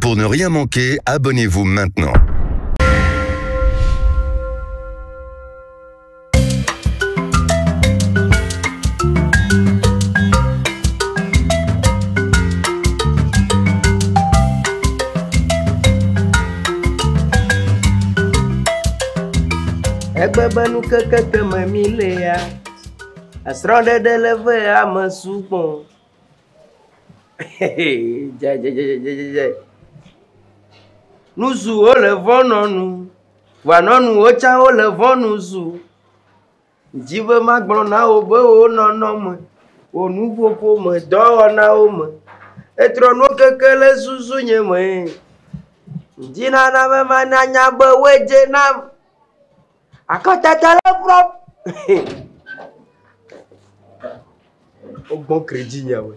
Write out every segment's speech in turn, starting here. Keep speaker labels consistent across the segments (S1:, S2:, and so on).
S1: Pour ne rien manquer, abonnez-vous maintenant.
S2: Egbe be nukeke ke me mi le ya, esrɔ̃ɖeɖe le ve ame sugbɔ. Dzedzedzedzedze. Nuzuwo le vɔ nɔnu, vɔa nɔnuwo tsã wole vɔ nuzu. Dzi be magblɔ na wo be wo nɔnɔme, wo nuƒoƒo me, dɔwɔnawo me, etrɔ nuwo keke le susu nye me. Dzi nana be mana nya be woe dze nam. Akɔtata le ƒlɔm. Wogbɔn kredzi nyawe.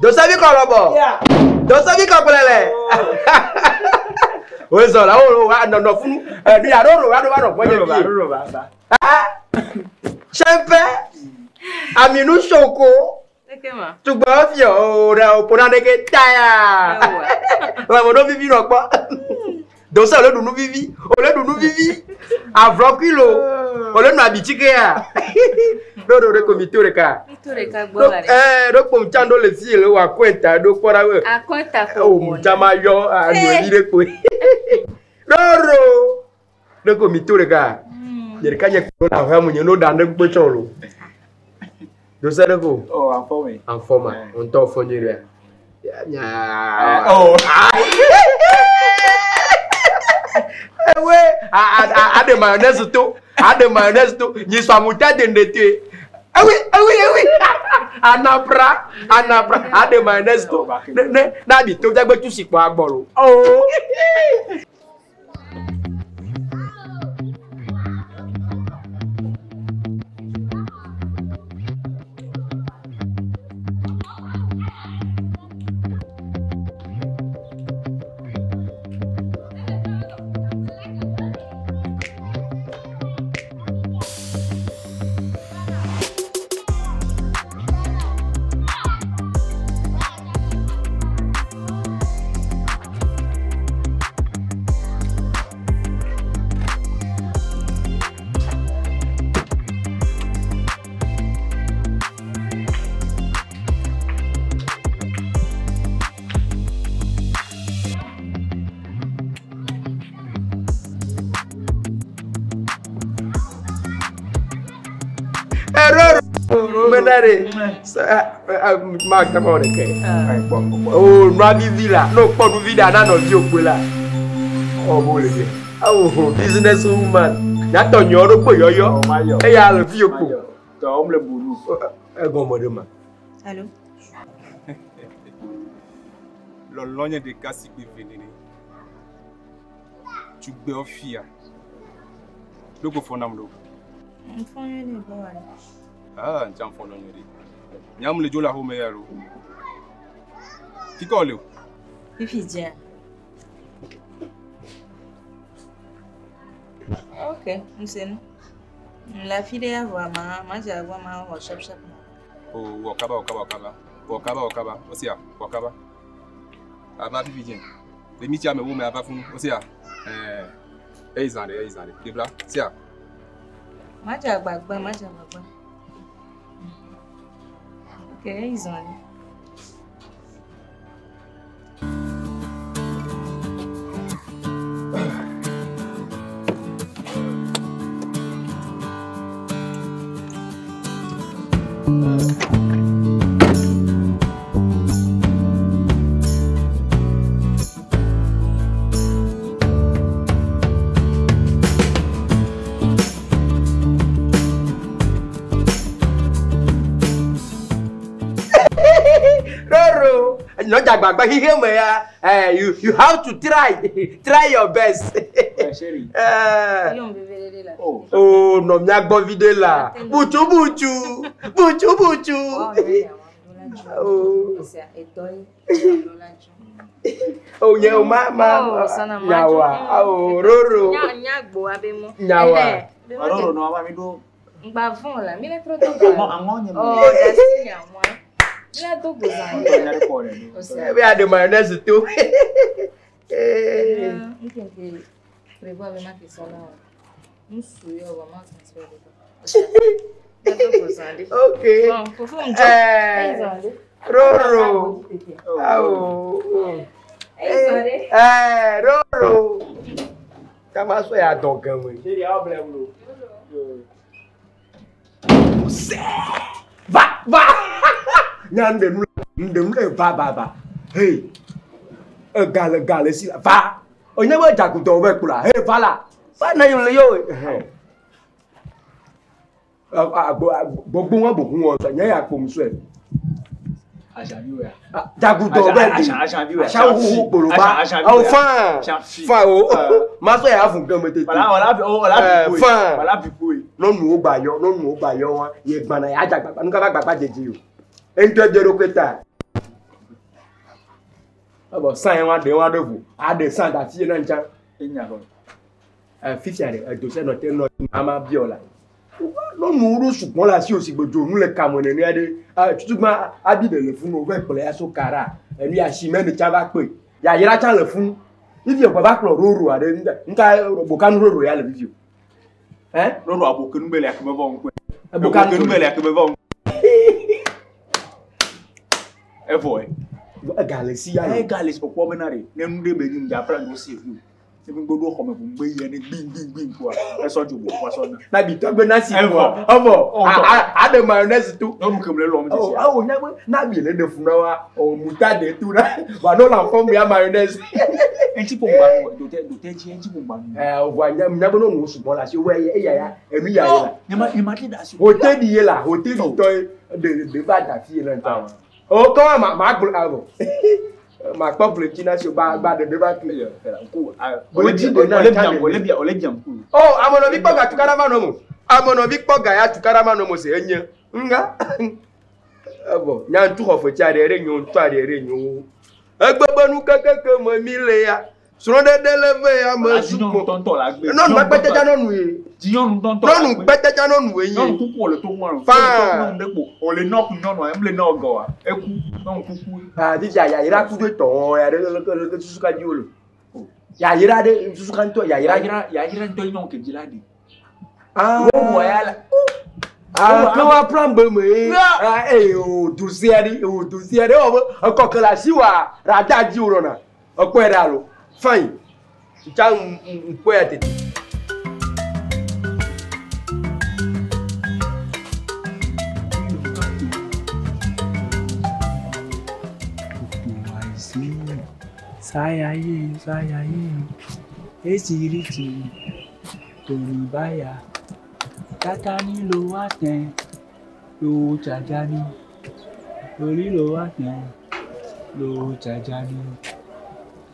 S2: Dosevi kɔ lɔbɔ. Dosevi kɔ kple le. Wozɔ la wo wa nɔnɔ funu. Ɛnu ya ɖo wa ɖo wa nɔ gbɔnye vie. Sɛnpɛ. Aminu soko. Tugbe fiɔ o ɖe o ƒona ɖeke taya. Lãme ɖo vivi nɔ kpɔ. Dose le ɖu nu vivi. O le ɖu nu vivi. Avlɔkui lo. O le nu abitsikea. Ɖo ɖo ɖe ko mi to ɖeka.
S3: Mi to ɖeka gbɔ la ɖe.
S2: Ɛɛ ɖo kpom tsan ɖo le fi le wɔ akɔnta ɖo kpɔ ɖa we.
S3: Akɔnta ko.
S2: O tsa ma yɔ anu evi ɖe kpoe. Ɖo ɖo ɖe ko mi to ɖeka. Nye ɖeka nye kpo la hã mu nye no ɖa ne kpe tsɔ lo. Dose ɖe ko.
S4: Oh, afɔ me.
S2: Afɔ ma. Ŋutɔ fɔ nyuie ɖea. Nya.
S4: Oh.
S2: Ewe aɖe mayonnaise to aɖe mayonnaise to nyi sɔ amuta de ŋɖe toe. Ewi ewi ewi anapra anapra aɖe mayonnaise to ne ne na abi to dagbe tu si kpɔ agbɔ lo. Oh. Error. Menare. Ma kama o de kɛ. Oh, nua vivi la. N'o kpɔ nu vi ɖa na nɔvi okpe la.
S4: Oh, bo le dze.
S2: Oh, business woman. Nyatɔ nyɔ ɖo kpo yɔyɔ. Eya le vi okpo.
S4: Tɔwɔm le buru.
S2: Egɔme ɖe ma.
S3: Allo.
S5: Lɔlɔ nye ɖeka si gbe ve nene. Tugbewo fia. Ɖo ko fɔ nam ɖo.
S3: Ŋfɔ nyuie ɖe gbɔ wa.
S5: Ah, ntsa ŋfɔ nɔ nyuie ɖe. Nyam le dzo le axome ya lo. Fika wòle o?
S3: Fifi dzea. Ok, ŋse nu. Le afi ɖe ya vɔa ma ma dze agbɔ ma wɔ shop shop ma.
S5: Oh, wɔ kaba wɔ kaba wɔ kaba. Wɔ kaba wɔ kaba. Osia, wɔ kaba. Ava fifi dze. Le mi tsi ame wo me ava funu. Osia. Eh. Eyi zã ɖe, eyi zã ɖe. Debla, sia.
S3: Ma dze agbagba, ma dze agbagba. Ok, eyi zã ɖe.
S2: Roro. Nɔdza gbagba xixe me ya. Eh, you you have to try try your best.
S4: Chérie.
S2: Eh.
S3: Yɔn veve ɖe la.
S4: Oh.
S2: Oh, nɔ mía gbɔ vi ɖe la. Butsu butsu butsu butsu. Oh. Oh, nye o ma ma.
S3: Oh, sana ma.
S2: Nyawa. Oh, roro.
S3: Nya nya gbo abe mo.
S2: Nyawa.
S4: Roro nɔ ava mi ɖo.
S3: Ŋgba vɔn la, mi le trɔ do gba.
S4: Aŋɔ aŋɔ nye
S3: Oh, dasi nya mɔ. Mía do go zã.
S4: Ŋutɔ nya ɖe kpɔ ɖe.
S3: Osia.
S2: Ebe aɖe mayonnaise to.
S3: Nke prévoir be ma ke sɔ na wa. Nusu yɔ wa ma transfert de. Osia. Mía do go zã ɖe.
S2: Ok.
S3: Bon, fofo ŋdzɔ. Eyi
S2: Eh,
S3: zã ɖe.
S2: Roro. Awo.
S3: Eyi zã ɖe.
S2: Eh, Roro. Kama sɔ ya dɔn gɛmɛ.
S4: Chérie, awo blɛ wolo.
S2: Va, va. Nya nu ɖe nu le, nu ɖe nu le va, va, va. Hey. Ega le ga le si la va. Onye be dzagudɔ be kplɔa. Hey, va la. Va na yi le yo. Gbogbo wọn bò hún wọn sọ, nyɛ ya kpom sɔe.
S4: Ajabi ya.
S2: Dzagudɔ be de.
S4: Ajabi ya.
S2: Asawo kpoloba. Awo fan. Fan o. Masɔ ya fun gɛmɛ tete.
S4: Wala wala wala
S2: Eh,
S4: bi koe.
S2: fan.
S4: Wala bi koe.
S2: Nyɔnuwo gba yɔ, nyɔnuwo gba yɔ wa. Ye gbana ya dza gbagba, nuka va gbagba dzedze o. Eŋutɔ dze ɖokui ta. Ebɔ san ye wa ɖe wa ɖe vo. Aɖe san da fi ye na ŋtsa.
S4: Enya kɔ.
S2: Ɛ fifia ɖe edo se nɔ te nɔ ama biɔ la. Nyɔnuwo ɖo sugbɔn le asi o si gbe dzo nu le kame nene aɖe. Ɛ tutugba abi ɖe le funu o va kplɔ ya so kara. Enu ya si mɛ ne tsa va kpe. Yayra tsa le funu. Ivi gba va kplɔ roro aɖe ŋka bokanu roro ya le vivi o. Ɛ?
S4: Lọ́rọ̀ àbòkè núbẹ̀lẹ̀ àkẹ́mẹ́fọ́ ń pẹ́.
S2: Bokanu
S4: Àbòkè núbẹ̀lẹ̀ àkẹ́mẹ́fọ́ ń pẹ́. Ẹ̀fọ́ ẹ̀.
S2: Ega le si ya
S4: Ẹ
S2: le.
S4: gàlè sọ̀kọ́ mẹ́nà rẹ̀ nẹ́nu dé bẹ́ẹ̀ ni njẹ́ apẹ́rẹ́ ní o sì fi o. Ṣé gbogbo xɔmɛ kò ń gbé yẹn ní gbìn gbìn gbìn kó a ẹ sọ jòbó kó a sọ náà.
S2: Na bi tɔgbe na si
S4: Ɛvɔ.
S2: kɔ. Ɛvɔ.
S4: Ɔtɔ.
S2: A ɖe mayonnaise to.
S4: Nyɔnu kemɛ lɔ mi ti
S2: Awo
S4: si.
S2: awo nya be na bi le ɖe funu wa o moutarde tu na. Wa n'o la fɔ mu ya mayonnaise.
S4: Eŋtsi kò ŋgba nu dòtɛ dòtɛ dzi eŋtsi kò ŋgba nu.
S2: Ɛ o voa nya nya be nyɔnuwo sugbɔ le asi wo eya eya ya enu ya ye la.
S4: Nyema nyema ti da si.
S2: Hoteli ye la hoteli tɔ ye de de va da fi ye le ŋutɔ. O kɔ ma ma gblɔ awɔ. Ma kpɔ bletsi na si o ba ba ɖe de va tu.
S4: Ole biam ole biam ole biam ku.
S2: O amenɔvi kpɔ ga tukara ma nɔ mo. Amenɔvi kpɔ ga ya tukara ma nɔ mo se enye. Nga. Ebɔ nya ŋutsu xɔ fetsi aɖe ɖe nyo ŋutsu aɖe ɖe nyo. Egbe be nu kekeke me mi le ya. Srɔ̃ɖeɖe le ve ya me
S4: Nyɔnu
S2: sukɔ.
S4: tɔntɔ la gbe.
S2: Nyɔnu gbɛtɛtsa nyɔnu ye.
S4: Dzi nyɔnu tɔntɔ la
S2: Nyɔnu
S4: gbe.
S2: gbɛtɛtsa nyɔnu ye
S4: Nyɔnu
S2: nye.
S4: kuku wòle to ŋua.
S2: Faa.
S4: Nyɔnu ɖe kpo wòle nɔku nyɔnua emle nɔ gɔa eku nyɔnu kuku.
S2: Ah fifia yayira ku do tɔ ya ɖe leke leke susu ka dzi wo le. Yayira ɖe susu ka ŋutɔ yayira.
S4: Yayira yayira ŋutɔ ye nyɔnu ke dzi la ɖi.
S2: Ah.
S4: Wowɔ ya la.
S2: Ah ke wa plan be me ye. Ah eye o dosia ɖi o dosia ɖe ewɔ be ekɔ ke le asi wa rada dzi wo nɔna. Ekpɔe ɖa alo. Fine. Tsa ŋkpɔe ya tete.
S4: Sayaye sayaye esiriti toribaya tatani lo wa tẹ lo jajani lórí lo wa tẹ lo jajani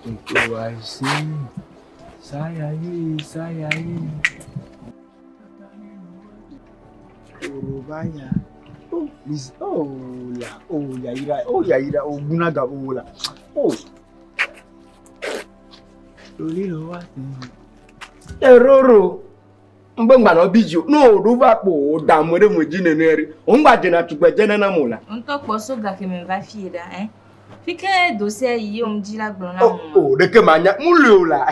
S4: kòtò àìsí sayaye sayaye toribaya oh miss oh la oh yayira oh yayira oh gunaga oh la oh lórí lo wa tẹ.
S2: Eroro. Ngbe ŋgba nɔ bi dzi o. Ne o ɖo va kpo o da ame ɖe me dzi nene ɖe. O ŋgba dzena tugbedze nene mo la.
S3: Ŋutɔ kpɔ so gake me va fie ɖa, ɛ. Fi ke dosia yi ye ŋdzi la gblɔ na
S2: O
S3: mo.
S2: o ɖeke ma nya mu le o la.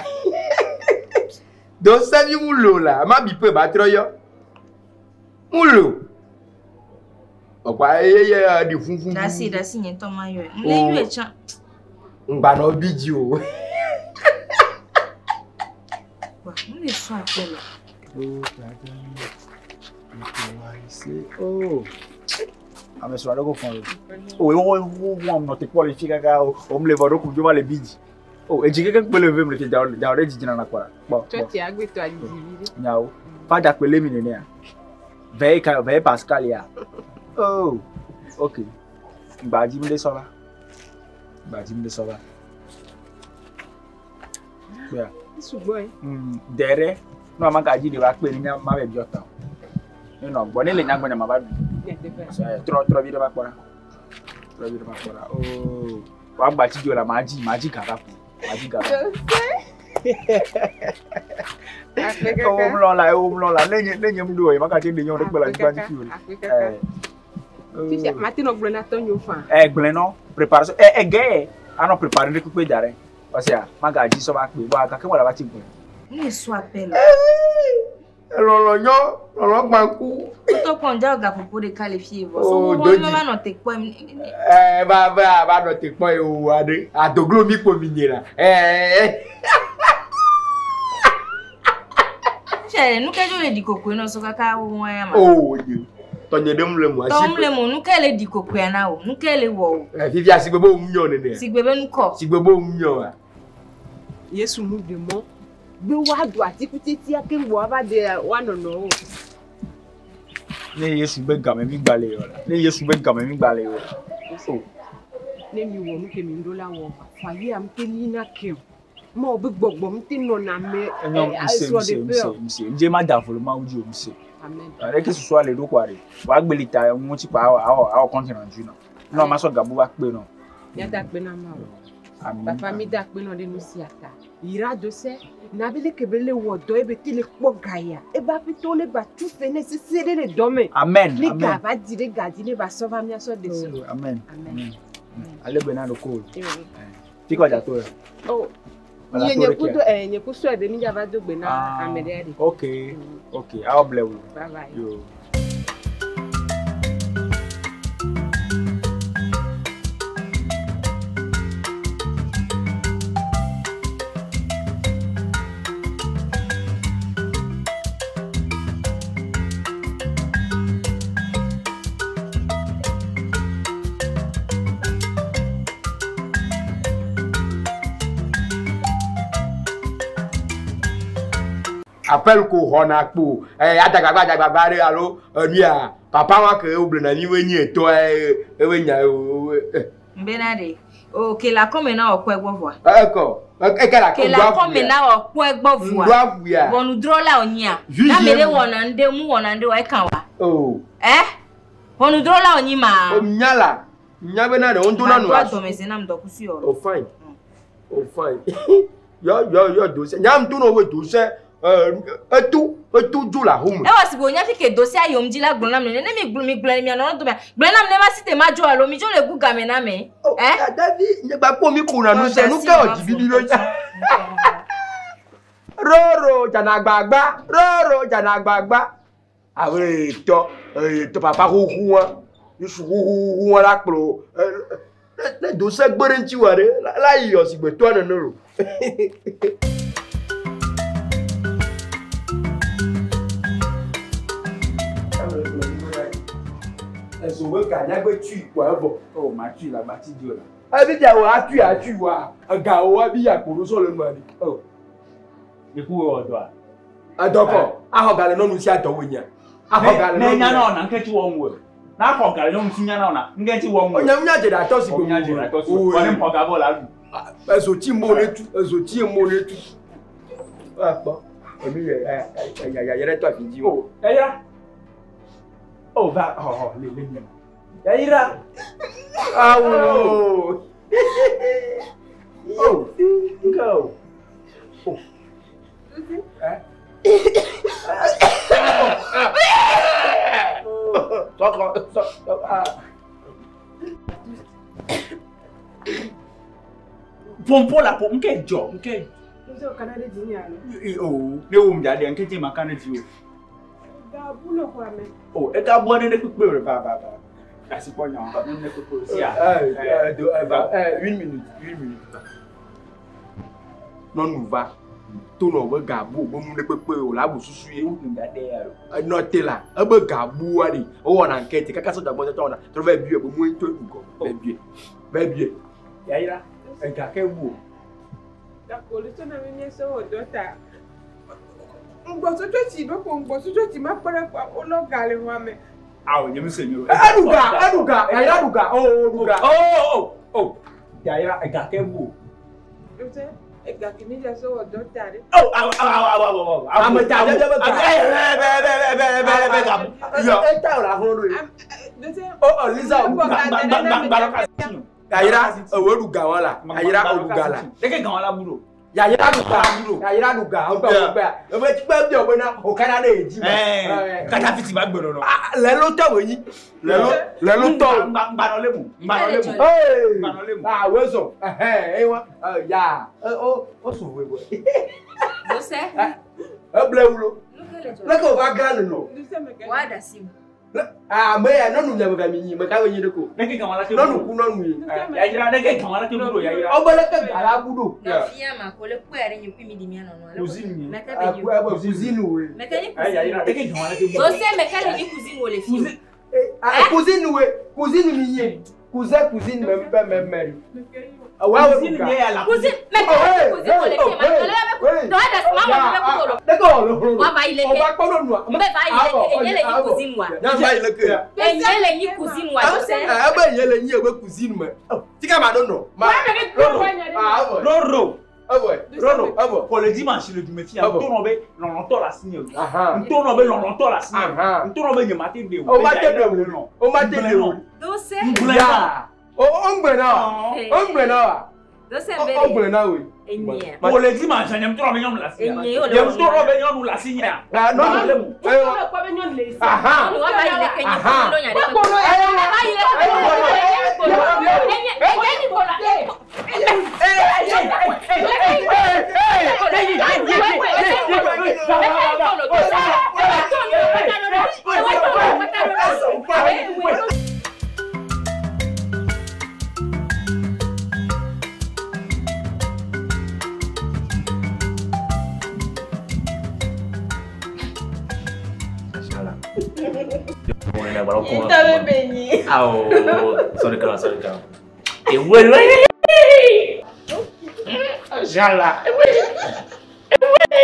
S2: Dosevi mu le o la. Ma bi pe ba trɔ yɔ. Mu le o. Ɔkpa eye ye ɖi funfun.
S3: Ɖasi ɖasi nye ŋutɔ ma yɔe. Ŋle yɔe tsã.
S2: Ŋgba nɔ bi dzi o.
S3: Wa, ŋle sɔ akpɛ le.
S4: Oh, jajani kòtò àìsí oh ame srɔ̃ aɖe ko fɔn o o wo wo wɔm nɔ te kpɔ le fi kaka o o mle vɔ ɖo kudzo va le bi dzi o edzi keke kpe le vem le fi dza dza ɖe dzidzi nana kpɔa kpɔ kpɔ
S6: Tsɔtsi agbetɔ adzivi ɖe.
S4: nyawo fada kpe le mi nenea vɛ ka vɛ Pascal ya oh ok gbadzi mi ɖe sɔ va gbadzi mi ɖe sɔ va kpea
S6: Sugbɔ ye.
S4: dɛrɛ ne ma ka dzi de va kpe ne nya ma bɛ biɔ tã o ne nɔ gbɔ ne le nya gbɔ nya ma va ɖu.
S6: Nyateƒe.
S4: Trɔ trɔ vi ɖe va kpɔ ɖa trɔ vi ɖe va kpɔ ɖa ooo wa gba tsi dzo la ma dzi ma dzi gava ko ma dzi gava.
S6: Akpe
S4: Ewo
S6: kaka.
S4: mlɔ la ewo mlɔ la ne nye ne nye mu ɖo ye ma ka te ɖe nyɔ ɖe kpe le anyigba dzi fi o.
S6: Akpe kaka.
S4: Ɛɛ
S6: Fifia mate nɔ gblɔ na tɔnyewo faa.
S4: Gblẽ nɔ préparation gɛ anɔ préparer ɖe kpekpe da ɖe parce que magadzi sɔ va kpe voa gake wòle va tsi gblẽ.
S3: Ne sɔ appel.
S2: Lɔlɔ nyɔ, lɔlɔ gbanku.
S3: Ŋutɔ kpɔ ŋdza gaƒoƒo ɖeka le fie vɔ. So
S2: Oh,
S3: wo
S2: dodzi.
S3: va nɔ te kpɔm.
S2: Va va va nɔ te kpɔ ye o aɖe. Adoglo mi kpo mi nye la.
S3: Fifia nu ke dzo le ɖi kokoe nɔ so kaka wo ya ma.
S2: Oh, nye. Tɔnye ɖe mu le mo asi.
S3: Tɔm le mo nu ke le ɖi kokoea na wo. Nu ke le wɔ o.
S2: Fifia sigbe be wo nyɔ nene.
S3: Sigbe be nukɔ.
S2: Sigbe be wo nyɔ wa.
S6: Yesu mu ɖe mɔ be woaɖu atikutsetsia keŋ gbɔ woava de woanɔnɔwo.
S4: Ne Yesu be game mi gba le yɔ la. Ne Yesu be game mi gba le yɔ la. Oh.
S6: Ne mi wɔ nu ke mi ɖo la wɔ foyer ŋute li na ke o. Mawu be gbɔgbɔ ŋute nɔna ame
S4: Enyɔ mise mise mise mise. Ŋdze ma da vo le Mawu dzi o mise.
S6: Amen.
S4: Aleke susua le ɖo kɔa ɖe. Wòagbe li ta ŋuti kpa awɔ awɔ awɔ compte rendu nɔ. Nɔ ma sɔ gabu va kpe nɔ.
S6: Míada akpe na Mawu.
S4: Amen.
S6: Papa mi da akpe nɔ ɖe nu sia ta. Yra do se na be leke be le wɔ dɔ ebe te le kpɔ ga ya. Ebe aƒetɔwo le ba tu fe ne sese ɖe le dɔ me.
S4: Amen.
S6: Ne ga
S4: Amen.
S6: va di ɖe ga dzi ne ba sɔ va míasɔ de so.
S4: Amen.
S6: Amen.
S4: Amen. Ale gbe na ɖo ko. Tikɔ dza to yɛ.
S6: Oh.
S4: Wala
S6: Nye
S4: to
S6: nye
S4: ɖe
S6: ku
S4: kia.
S6: do nye ku sɔe be mi dza va do gbe na
S4: Ah,
S6: ame ɖe ɖe.
S4: Ok. Ok. Awɔ ble wo.
S6: Bye bye.
S4: Yo.
S2: Appel ko xɔna kpo. Adagbagba adagbagba ɖe alo enuya papa wa ke wogblɔna mi be nye etɔ ebe nya o.
S3: Mbena ɖe. O ke le akɔme na wɔ kpɔe gbɔ vɔa.
S2: Ekɔ eke la
S3: Ke le akɔme na wɔ kpɔe gbɔ vɔa.
S2: Ŋdɔ aƒuya.
S3: Ʋɔnudrɔ̃la wònyia.
S2: Juge
S3: Na ame ɖe
S2: ye.
S3: wɔna ŋɖe mu wɔna ŋɖe wa eka wa.
S2: Oh.
S3: Ɛ? Ʋɔnudrɔ̃la wònyi ma.
S2: O nya la. Nya bena ɖe woŋdo na nu.
S3: Maɖo adɔmɛzi nam dɔkusi yɔ.
S2: Oh fine. Oh fine. Yɔ yɔ yɔ dose. Nya ŋutɔ nɔ wo dose. Etu etu dzo le ahome.
S3: Ewɔ si bo nya fi ke dosia yom dzi la gblɔ nam nene. Ne mi gblɔ mi gblɔ mia nɔnɔ domea. Gblɔ nam ne ma si te ma dzo alo mi dzo le gu game na me. Ɛ?
S2: Davi nye gba kpɔ mi kona nu se nu ke wɔ dzibi bi ɖo. Roro dzanagbagba roro dzanagbagba. Awo tɔ tɔ papa xoxo wa ŋutsu xoxo wa la kplɔ ne dose gbe ɖe ŋuti wa ɖe la yi yɔ sigbe tɔa nene o. Ezo be ga nyagbe tui kpɔ evɔ.
S4: Oh, ma tui la ba ti di o la.
S2: Ebi dza wò atui atui wa ega wo abi akpo sɔ le nua ɖi.
S4: Oh. Iku wɔ dɔa.
S2: Edɔkɔ axɔ ga le nyɔnu sia dɔ wo nya. Axɔ ga le
S4: Ne
S2: nyɔnu.
S4: nya na ɔna nke tsi wɔ ŋu o. Na xɔ ga le nyɔnu si nya na ɔna nke tsi wɔ ŋu o.
S2: Nya nya dze ɖe atɔ si
S4: O nya dze ɖe atɔ si. Wɔ ne xɔ ga vɔ la lu.
S2: Ezo tsi mo ne tu ezo tsi mo ne tu. Akpɔ enu yɛ ɛ ɛ yɛ ɖe tɔ afi dzi o.
S4: Oh, eya. Oh, va xɔ xɔ le le nye. Yayira.
S2: Awo.
S4: Oh, nke o. Oh. Eh?
S2: Sɔkɔ sɔ ah.
S4: Pompo la po nke dzɔ nke.
S6: Nse o kana ɖe dzi nye alo.
S4: Oh, ne wo mu dza ɖe nke tse ma ka ne dzi o.
S6: Gabu le xɔa me.
S4: Oh, eka bɔ ne ne kpekpe o va va va. Kasi kpɔ nya ne ne kpekpe o sia.
S2: Une minute, une minute. Nyɔnu va to nɔ be gabu be nu ɖe kpekpe o la bu susu ye.
S4: Wo mu dza ɖe ya o.
S2: Enɔ te la ebe gabua ɖi wowɔna ŋkɛte kaka sɔ dagbɔ tɔtɔ wɔna trɔ va biɛ be mu ŋutɔ ŋgɔ va biɛ va biɛ.
S4: Yayira, ega ke bu o.
S6: Gakoli tso na mi míesɔ wɔ dɔ ta. Ŋgbɔsɔtsɔ tsi ɖo ko ŋgbɔsɔtsɔ tsi ma kpɔ ɖe kpɔ wolɔ ga le xɔa me.
S4: Awo nye mi se nyo.
S2: Eɖu ga eɖu ga yayira ɖu ga o ɖu ga.
S4: Oh oh oh. Yayira ega ke bu o.
S6: Nse ega ke mi dza sɔ wɔ dɔ ta ɖe.
S4: Oh awo awo awo awo awo.
S2: Ame ta ɖe be ga.
S4: Ɛ bɛ bɛ bɛ bɛ bɛ bɛ ga.
S2: Yɔ eta wò la xlɔ ɖo ye.
S6: Nse
S2: Oh oh Lisa o
S6: ŋgbɔ ga da ɖe na mi dza
S2: Yayira ewo ɖu ga wa la yayira o ɖu ga la.
S4: Leke ga wa la bu do.
S2: Yayira ɖu ga. Yayira ɖu ga. Wogbe wogbe. Ebe ti gbe bi obena o kana ɖe edzi.
S4: Kata fiti ba gbe nɔnɔ.
S2: Le lo tɔ wònyi. Le lo le lo tɔ.
S4: Ŋgba nɔ le mu. Ŋgba nɔ le mu.
S2: Ee.
S4: Ŋgba nɔ le mu.
S2: Ah wezo. Ɛhɛn ewa. Ya. O o su we we.
S3: Dose.
S2: Eble wulo. Leke o va gã nɔ.
S3: Wa da sim.
S2: Ah me ya nɔnu nye me mi nyi me ka wo nyi ɖe ko.
S4: Neke gama la te.
S2: Nɔnu ku nɔnu ye.
S4: Yayira neke gama la te bu do yayira.
S2: Ɔbɛ leke ga la bu do.
S3: Na fia ma ko le kpɔe ɖe nye kui mi di mia nɔnɔ.
S4: Cousine nye.
S3: Meke be nyi.
S2: Cousine we.
S3: Meke nyi
S4: Yayira
S3: cousine.
S4: neke gama la te bu.
S3: Dose meke le nyi cousine wo le fi.
S2: Ah cousine we. Cousine mi nyi. Cousin cousine même père même mère.
S4: Cousine nye ya la.
S3: Cousine meke le nyi cousine wo le fi. Ma ko le be do da si ma wo be ko lo.
S2: D'accord le.
S3: Wa va yi le
S2: On
S3: ke.
S2: va kpɔ nɔnua.
S3: Mbe va yi le ke. Enye le nyi cousine wa.
S2: Nya va yi le ke.
S3: Enye le nyi cousine wa dose.
S2: Ebe ye le nyi ebe cousine me. Tika ma ɖo nɔ. Ma. Ah awɔ.
S4: Roro.
S2: Awɔ.
S4: Roro.
S2: Awɔ.
S4: Pour le dimanche le du fia.
S2: Ah bon.
S4: Nto nɔ be lɔlɔtɔ la signé.
S2: Ahan.
S4: Nto nɔ be lɔlɔtɔ la signé.
S2: Ahan.
S4: Nto nɔ be nye ma te de o.
S2: O ma te de o. O ma te de o.
S3: Dose.
S4: Ngblẽ nɔ.
S2: Ya. O o ŋgblẽ na wa. O ŋgblẽ na wa.
S3: Dose
S2: O
S3: be.
S2: o ŋgblẽ na we.
S3: Enye.
S4: Pour le dimanche nye ŋutɔ nɔ be nyɔnu la signé.
S3: Enye yo le.
S4: Nye ŋutɔ nɔ be nyɔnu la signé.
S2: Ah
S4: Nɔ le
S2: nɔnu.
S4: mu.
S2: Ayiwa. Ahan.
S3: Wa va yi le ke nye
S2: Ahan.
S3: ko nya ɖe. Va yi le ke nye. Enye enye nyi ko la.
S7: Ntɔ bɛ nyi.
S8: Awo, sorry kan, sorry kan. Ewe le. Jean la. Ewe. Ewe.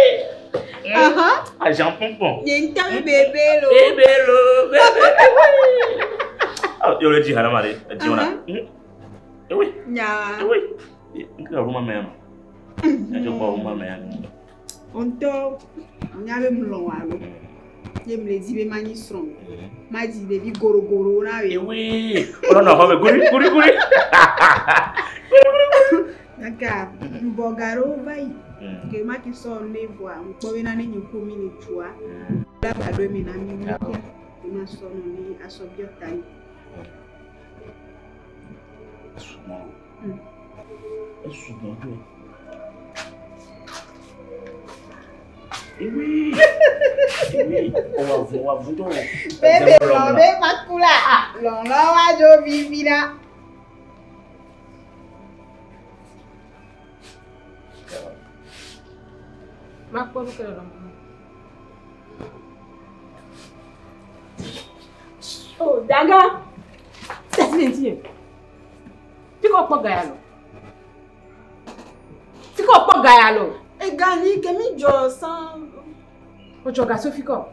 S8: Ah, Jean Pompon.
S7: Nye ŋutɔ be bebe lo.
S8: Bébé lo, bébé. Ah, yo le di hana mare, di ona. Ewe.
S7: Nya.
S8: Ewe. Nka ruma me no. Ya jo pa ruma me.
S7: Ŋutɔ nya be mlɔ wa lo. Ye mle di be ma nyi srɔ̃. Ma dzi ɖevi gorogoro na ye.
S8: Ewe. Olo no ho me guri guri guri.
S7: Gake ŋbɔ ga ɖewo va yi. Ke ma ke sɔ ne vɔa ŋkpɔ bena ne nye ku mi le dua. La ba ɖo eme na mi mi fia. Ke ma sɔ nɔ ne asɔ biɔ ta nyi.
S8: Sugbɔn. Esugbɔn do. Ewe. Ewe. Owa vu, owa vu do.
S7: Bebe lɔ be ma ku la. Lɔlɔ wa dzo vivi la.
S6: Ma kpɔ nu ke le lɔm. Oh, daga. Tasi le ŋutinye. Fi ka wokpɔ ga ya lo? Fi ka wokpɔ ga ya lo?
S7: Ega nyi ke mi dzɔ san.
S6: Wodzɔ ga so fi ka?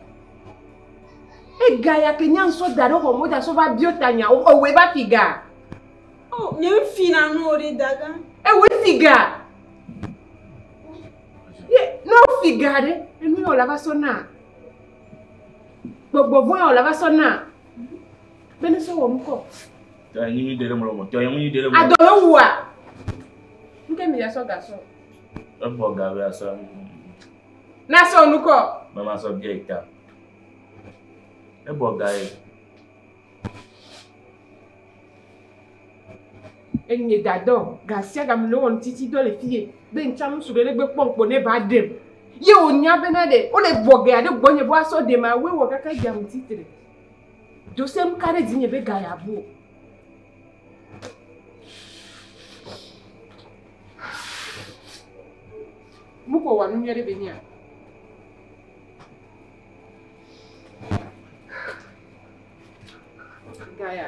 S6: Ega ya ke nya ŋusɔ da ɖe xɔ me, woda sɔ va bio ta nya, ewɔe va fi ga.
S7: Oh, nye ŋu fi na nu o ɖe daga.
S6: Ewɔe fi ga. Ye, ne wo fi ga ɖe, enu ya wòle va sɔ na. Gbɔgbɔ vɔ̃ ya wòle va sɔ na. Be ne sɔ wɔ nu kɔ.
S8: Tɔ nyi de le mo mo. Tɔ nyi de le mo.
S6: Adɔ le wua. Nu ke mi ya sɔ ga sɔ?
S8: Ebɔ ga be asɔ.
S6: Na sɔ nu kɔ.
S8: Mama sɔ bia ita. Ebɔ ga ye.
S6: Enye dadɔ, ga sia game le wɔ nutiti dɔ le fi ye. Be ŋtsa ŋutsu ɖe ne gbe kpɔ ŋkpo ne ba ɖem. Ye wònya bena ɖe, wole bɔ ga ɖe gbɔnye be woasɔ ɖem awoe wɔ kaka dze ŋutitre. Dose nu ka ɖe dzinye be ga ya bu o. Nu ko wɔ nu nyuie ɖe be nyia? Ga ya,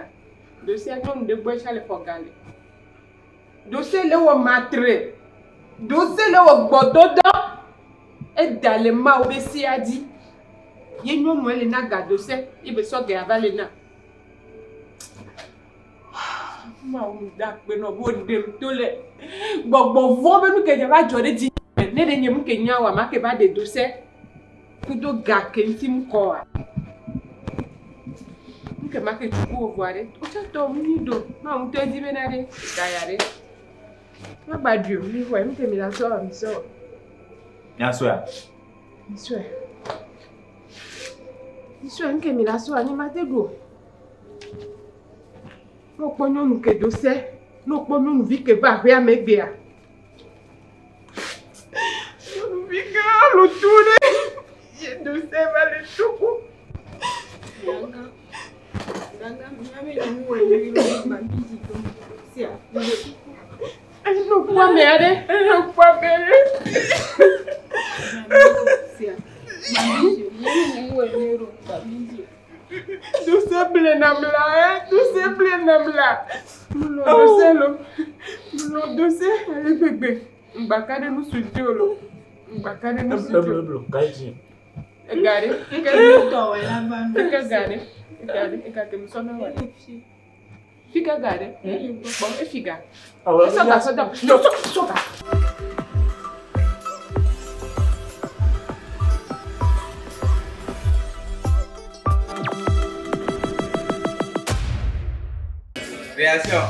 S6: dose nyɔnu ɖe gbɔe tsa le xɔ ga le. Dose le wɔ matre. Dose le wɔ gbɔdɔdɔ. Eda le Mawu be sia dzi. Ye nyɔnua le na ga dose ye be sɔ ga ya va le na. Mawu mi da akpe nɔ be woɖem to le gbɔgbɔ vɔ̃ be nu ke dze va dzɔ ɖe dzi. Ne ɖe nye nu ke nya oa, ma ke va ɖe dose kudo ga ke ŋuti ŋu kɔ oa. Nu ke ma ke tsu ku wo vɔa ɖe, wotsɔ tɔ nu nyui ɖo. Mawu ŋutɔ di bena ɖe ga ya ɖe. Ma gba ɖui o, mi xɔe, nu ke mi la sɔ wɔ, mi sɔ wɔ.
S8: Mia sɔea?
S6: Mi sɔe. Mi sɔe, nu ke mi la sɔ wɔ, nye ma te ɖu o. Ne wokpɔ nyɔnu ke do se, ne wokpɔ nyɔnuvi ke va aƒea me egbea. Nyɔnuvi ke alo tu ɖe, ye do se va le toko.
S7: Ganga, ganga, míabe nyɔnu wɔ nyui ɖo gbabi dzi to. Sia, mi ɖe kuku.
S6: Eno kpɔ ame aɖe, eno kpɔ ame aɖe.
S7: Sia, gbabi dzi. Míabe nyɔnu wɔ nyui ɖo gbabi dzi.
S6: Dose ble nam la, eh, dose ble nam la. Melɔ dose lo, melɔ dose ale gbegbe. Ŋgbaka ɖe nusu dzi o lo. Ŋgbaka ɖe nusu dzi o.
S8: Eblo eblo, ka dzi.
S6: Ega ɖe,
S7: Eke mi tɔ wɔ la va nu.
S6: fika ga ɖe, ega ɖe, ega ke mi sɔ na wa ɖe. Fika ga ɖe, kpɔ efi ga. Sɔ ga sɔ da, sɔ sɔ ga.
S2: Réaction.